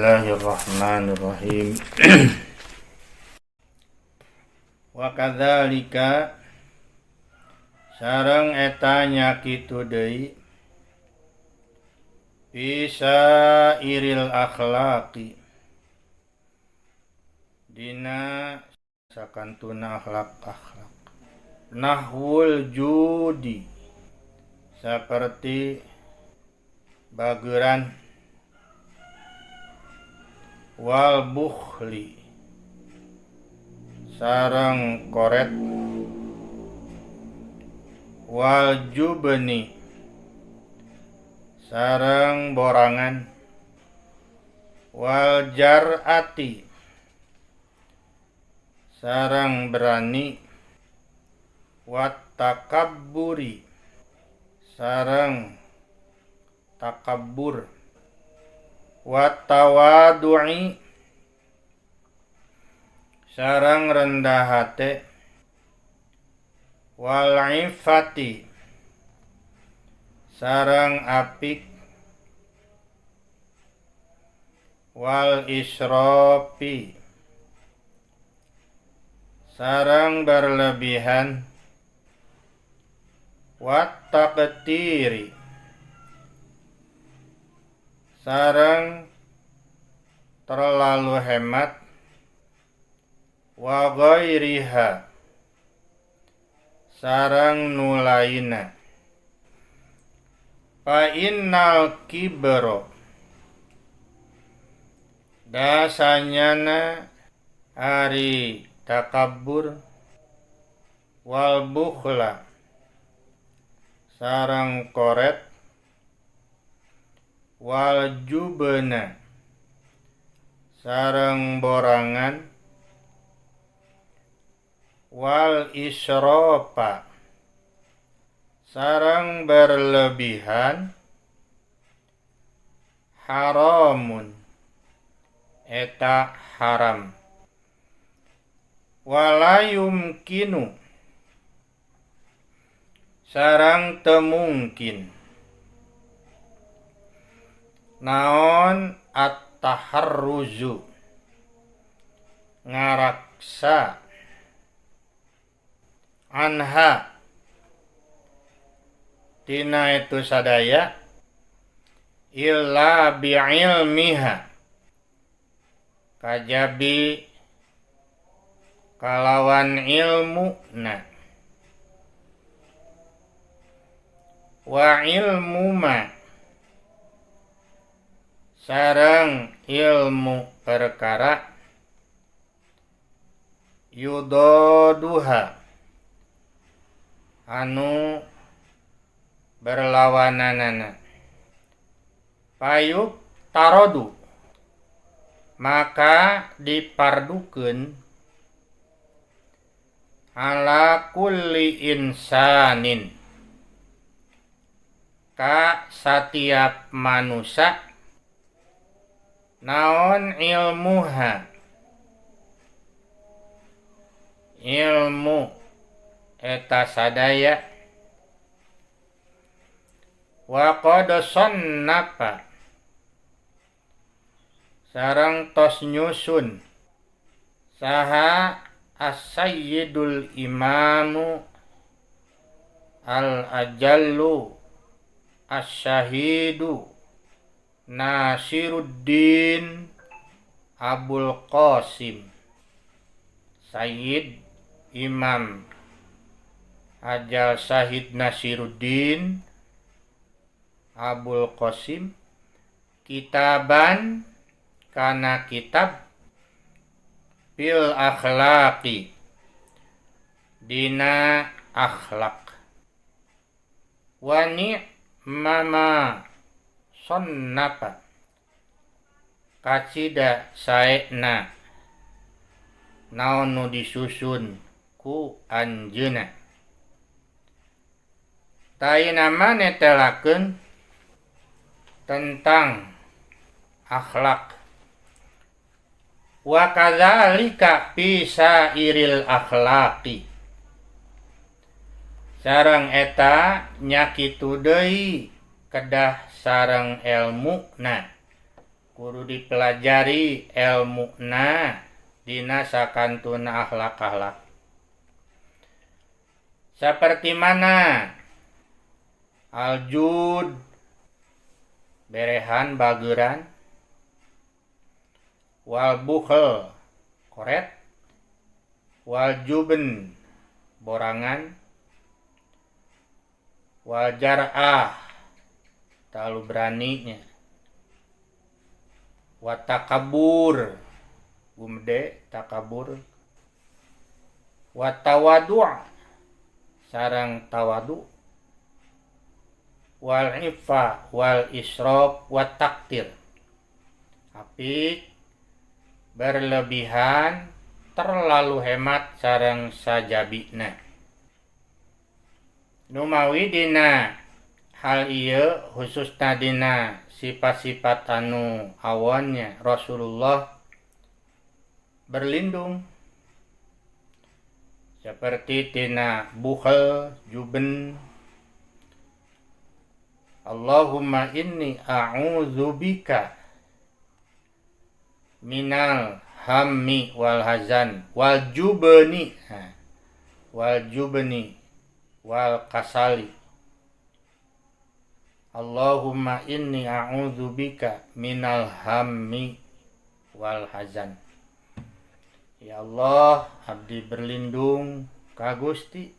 Bismillahirrahmanirrahim. Wa kadzalika sareng eta nya kitu deui bisa iril akhlaqi dina sakantuna akhlak-akhlak nahwul judi seperti bageran wal bukhli sareng koret wal jubni sareng borangan wal jar'ati sareng berani wat takabburi sareng takabbur wat tawadu'i sareng rendah hate wal ifati sareng apik wal israfi sareng berlebihan wat taqtiri sareng terlalu hemat wa ghairiha sareng nu lainna fa innal kibra dasanyana ari takabbur wal bukhla sareng koret wal jubna sareng borangan wal israfa sareng berlebihan haramun eta haram wala yumkinu sareng teu mungkin naon at-taharruzu ngaraksa anha tina itu sadaya illa bi'ilmiha kajabi kalawan ilmu na wa ilmu ma sareng ilmu perkara yudoduha anu berlawananana payub tarodu maka dipardukeun ala kulli insanin ka satiap manusia naon ilmuha ilmu eta sadaya wa qad sannafa sareng tos nyusun saha as-sayyidul imamu al-ajallu asy-syahidu Nasiruddin Abul Qasim Sayyid Imam Ajal Syahid Nasiruddin Abul Qasim kitaban kana kitab fil akhlaqi dina akhlak wa ni'mama sonnapa kacida saena naon nu disusun ku anjeunna taina netelakeun tentang akhlak wa kadzalika fi sairil akhlaqi sareng eta nya kitu deui kedah sareng elmuna Kudu dipelajari elmuna dina sakantuna akhlak-akhlak. Seperti mana aljud berehan bageran, wal bukhl koret, wal jubn borangan, wal jar'ah terlalu beraninya, wa takabur gumede takabur, wa tawadu' sarang tawadu, wal ifa wal israf wa taktir. Apik berlebihan, terlalu hemat sareng sajabina. Numawi dina hal ieu khususna dina sifat-sifat anu awonnya Rasulullah berlindung seperti tina bukhl, juben. Allahumma inni a'udzubika minal hammi wal hazan wal jubni, wal jubni wal kasali. Allahumma inni a'udzubika minal hammi wal hazan. Ya Allah, abdi berlindung ka Gusti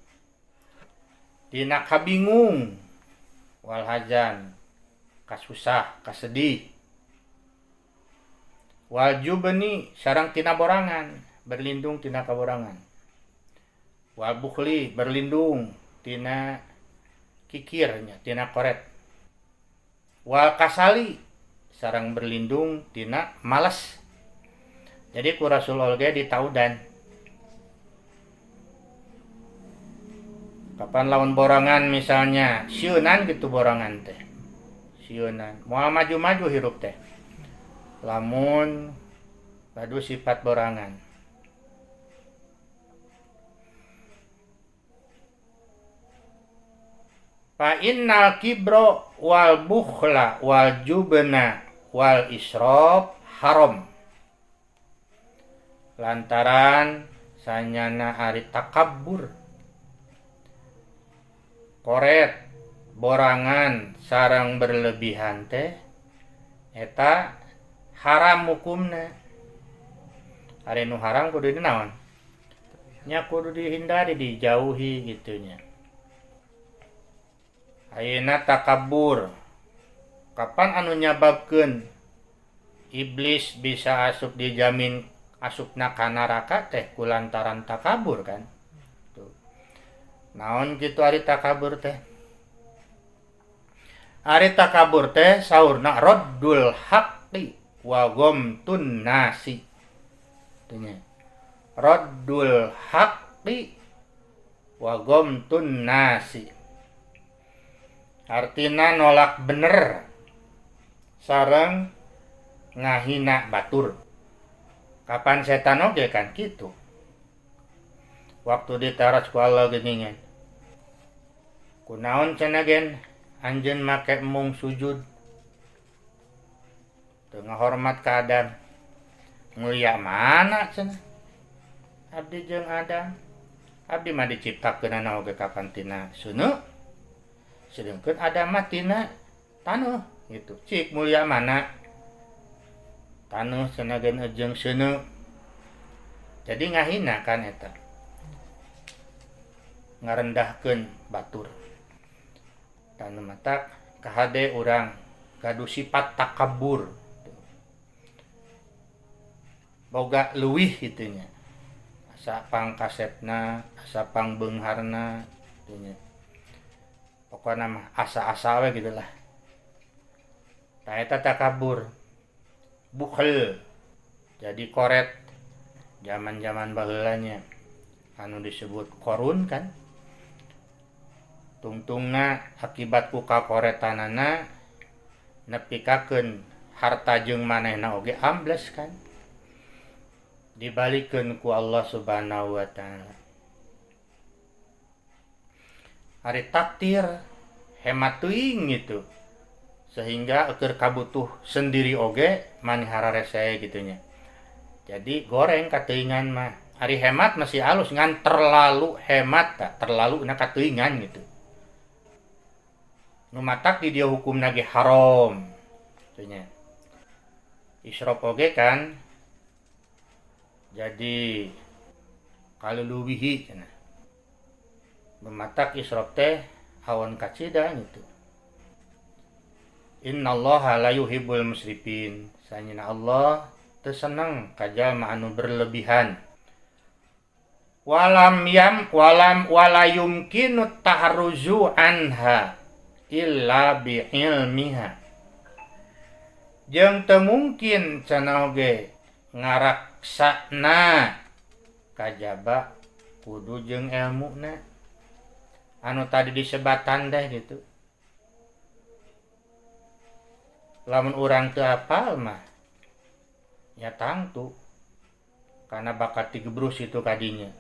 tina kabingung wal hazan, kasusah, kasedih, wal jubni sareng tina borangan, berlindung tina kaborangan, wal bukhli berlindung tina kikirnya, tina koret, wal kasali sareng berlindung tina malas. Jadi ku Rasulullah ge ditaudan. Kapan lawan borangan misalnya, sieunan gitu borangan teh. Sieunan, moal maju-maju hirup teh. Lamun badu sifat borangan. Fa innal kibra wal bukhla wal jubna wal israf haram. Lantaran sanyana ari takabbur, koret, borangan sareng berlebihan teh eta haram hukumna. Ari nu haram kudu dinaon? Nya kudu dihindari, dijauhi gitu nya. Ayeuna takabur, kapan anu nyababkeun iblis bisa asup dijamin asupna ka neraka teh kulantaran takabur kan? Tuh. Naon kitu ari takabur teh? Ari takabur teh saurna raddul haqqi wa ghamtun nasi. Teu nya. Raddul haqqi wa ghamtun nasi. Artina nolak bener sareng ngahina batur. Kapan setan oge kan kitu. Waktu ditaras ku Allah geuningan. Kunaon cenah gen anjeun make mung sujud. Teu ngahormat ka Adam. Mulia mana cenah? Abdi jeung Adam. Abdi mah diciptakeunana oge kapan tina seuneu. Sedengkeun Adam mah tina taneuh gitu. Cik mulia mana? Taneuh cenah gen jeung seuneu. Jadi ngahina kan eta. Ngarendahkeun batur. Tanu matak kahade urang gaduh sifat takabur. Boga leuwih kitu nya. Asa pangkasepna, asa pangbeungharna kitu nya. Pokona mah asa-asa we gitu lah. Tah eta takabur. Bukhl jadi koret zaman-zaman baheula nya anu disebut korun kan. Tungtungna akibat ku kakoretanana nepikakeun harta jeung manehna oge ambles kan. Dibalikeun ku Allah Subhanahu wa taala. Ari takdir hemat teuing gitu. Sehingga keur kabutuh sendiri oge maneh hararese gitu nya. Jadi goreng kateuingan mah. Ari hemat masih alus ngan terlalu hemat tah, terlalu na kateuingan gitu. Nu matak di dieu hukumna ge haram kitu nya. Israf oge kan jadi kaluluwihi cenah. Nu matak israf teh awon kacida gitu. Innallaha la yuhibbul musrifin. Sanyana Allah teu seneng ka jalma anu berlebihan. Walam yam walam wala yumkinu taharruzu anha illa bi ilmiha. Jeung teu mungkin cenah oge ngaraksana kajaba kudu jeung elmuna anu tadi disebatan deh gitu. Lamun urang teu apal mah nya tangtu karena bakat digebrus itu kadinya.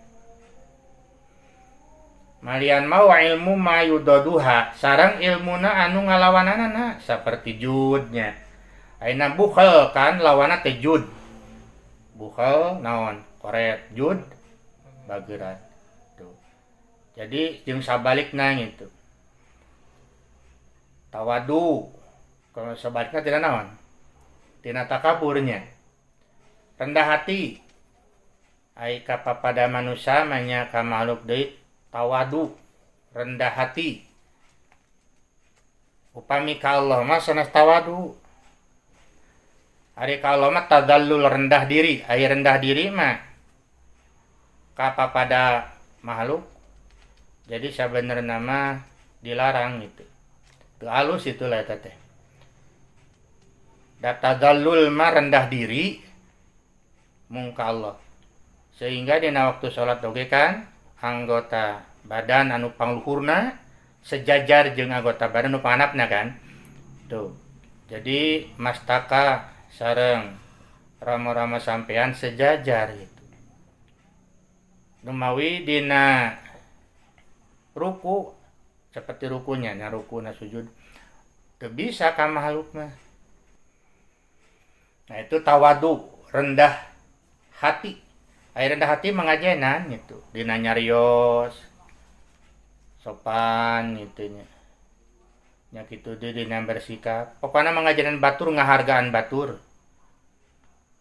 Malian mah wa ilmu ma yudaduha sareng ilmuna anu ngalawananana saperti judnya. Ayeuna bukhel kan lawanna teh jud. Bukhel naon? Koret, jud bageuran. Tuh. Jadi jeung sabalikna gitu. Tawadu kalau sebaliknya tidak naon? Tina takaburnya. Rendah hati. Ai kapapada manusia mah nya ka makhluk deui tawadu, rendah hati. Upami ka Allah mah sanes tawadu. Ari ka Allah mah tadallul, rendah diri. Ai rendah diri mah kapapada makhluk. Jadi sabenerna mah dilarang gitu. Teu alus itulah eta teh. Da tadallul mah rendah diri mung ka Allah. Sehingga dina waktu salat oge kan anggota badan anu pangluhurna sejajar jeung anggota badan anu panganapna kan. Tuh. Jadi mastaka sareng rama-rama sampean sejajar gitu. Numawi dina ruku seperti rukunya nya rukuna sujud teu bisa ka makhluk mah. Nah itu tawadu, rendah hati. Ai rendah hati mangajenan gitu. Dina nyarios sopan gitu nya. Nya kitu deui dina bersikap. Pokona mangajenan batur, ngahargaan batur.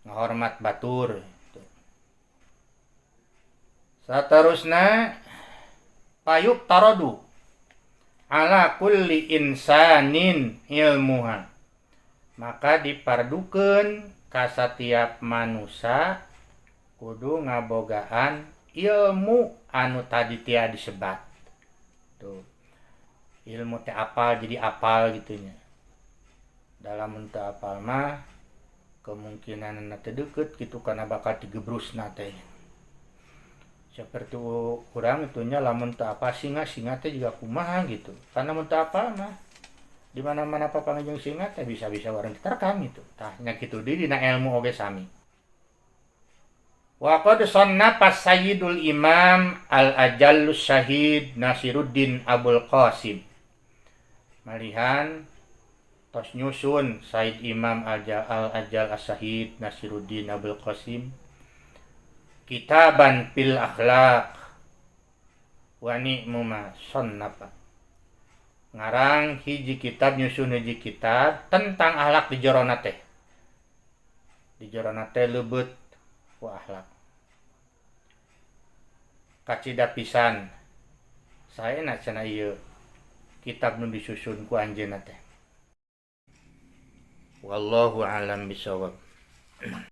Ngahormat batur gitu. Saterusna payuk taradu ala kulli insanin ilmuha. Maka dipardukeun ka satiap manusia kudu ngabogaan ilmu anu tadi tia disebat. Tuh. Ilmu teh apal jadi apal gitu nya. Dalam teu apal mah kemungkinan teh deukeut gitu karena bakal digebrusna teh. Seperti urang itunya lamun teu apal singa, singa teh juga kumaha gitu. Karena mun teu apal mah di mana-mana papanggih jeung singa teh bisa-bisa warang diterkam gitu. Tah nya kitu deui dina ilmu oge sami. Wa qad sannafa Sayyidul Imam Al-Ajallus Syahid Nasiruddin Abul Qasim. Malihan tos nyusun Sayyid Imam Al-Ajal As-Syahid Nasiruddin Abul Qasim kitaban fil akhlaq wa ni'mu ma sannafa. Ngarang hiji kitab, nyusun hiji kitab tentang akhlak di jorona teh. Di jorona teh leubeut ku akhlak. Kacida pisan saena cenah ieu kitab nu disusun ku anjeunna teh. Wallahu a'lam bishawab.